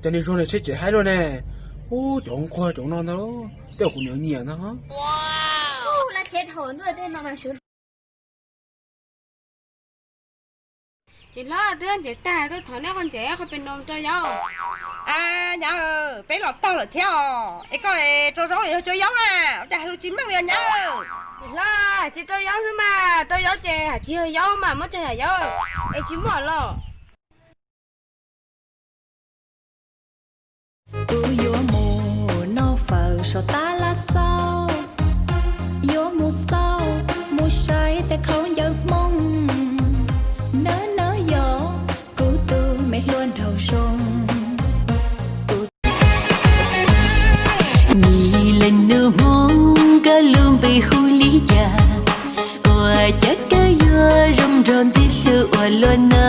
Cov niag zoo ne tsheb tsev haib luaj ne. Ub, cov nquag cov no ntag, tej kuv nyiam nyiam ntag. Niam hlob, twb ntxeev tag, tuaj thov neb qhov ntxeev qhov pem no rau yaub. A, nyab, peb los tag lawm thiab os. Es koj rau zaub los yog cua yaub na? Ua cas hais lus tsis meej li os nyab? Niam hlob, tsis rau yaub xwb mas, rau yaub ces hais tsis yog yaub mas muab cov yam yaub es tsis muaj los. Kuv yuav mus noj fawm saum tab laj xauj, yuav mus xauj mus saib tej khaub ncaws Hmoob. Nawb nawb yog kuv tus me hluas nraug zoo. Kuv nim leej nus Hmoob, koj lub npe hu li cas? Ua cas koj yuav zoo nrog ntxim hlub ua luaj no?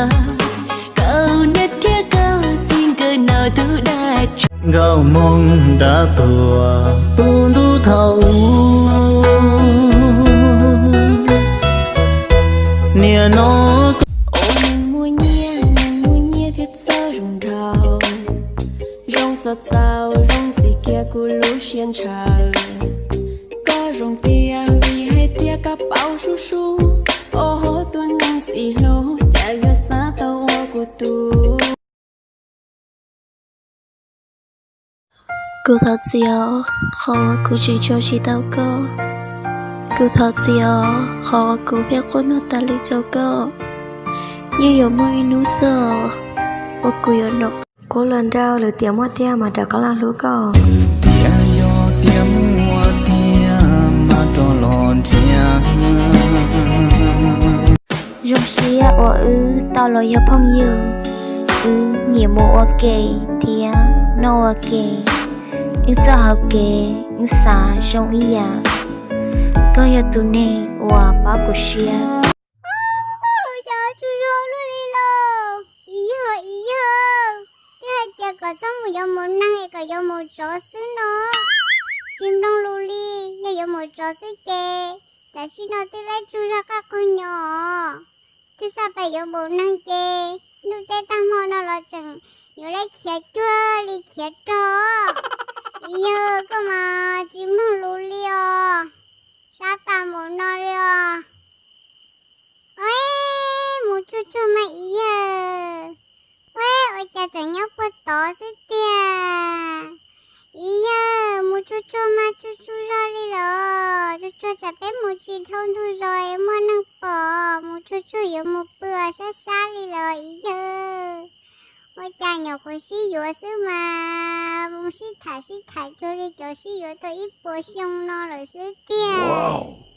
Koj niam thiab koj txiv nkawd noj tus dab tsi? Nkauj Hmoob dab tuag tus ntuj thaum ub. Niaj no koj ua neeg muaj nyiaj, neeg muaj nyiaj thiaj txawj zoo nraug, zoo txaus txaus zoo ntxiv kiag kuv lub siab ntshaw. Koj zoo tiag vim hais tias koj paub sub sub, ua hauv tus neeg ntxim hlub cas yuav xav tau ua kuv tus. Kuv thov txim os, qhov uas kuv tseem tso tsis tau koj. Kuv thov txim os, qhov uas kuv pheej quaj nug tas li rau koj. Yeej yuav muaj ib hnub xwb uas kuv yuav nov qub los nrauj lwm tiam muaj tiag mas rov qab los hlub koj. Tias yog tias muaj tiag mas rov los nrhiav. Zoo siab uas wb tau los yog phooj ywg, wb nyiam mus ua ke thiab noj ua ke, wb txoj hauv kev wb xav zoo ib yam, koj yog tus neeg uas pab kuv siab. Cas tsaug zog luaj li los? Yog, yog, twb hais tias kom txhob mus yuav mus neeg es kom yuav mus tsov xwb no. Tsis mloog lus li, yog yuav mus tsov xwb ces tam sim no twb laib tsaug zog qaj qaug nyo. Twb xaj pais yuav mus neeg ces ntuj teb tag hmo no los tseem yuav laib khiav cuag li khiav rog. Yog koj mas tsis mloog lus li os, sab tas mus no li os. Ue, mus tsuag tsuag mas ib yawg. Ue, ua cas tseem nyob puag tod xwb tiag? Ib yawg, mus tsuag tsuag mas tsuag tsuag zog li los, tsuag tsuag tsam peb mus tsis dhau ntug zos es muaj neeg pom, mus tsuag tsuag yuav mus pw sab sab li los ib yawg. Ua cas nyuam qhuav sib yuav xwb mas mus sib tham sib tham cuag li cov sib yuav tau ib puas xyoo no lawm xwb tiag.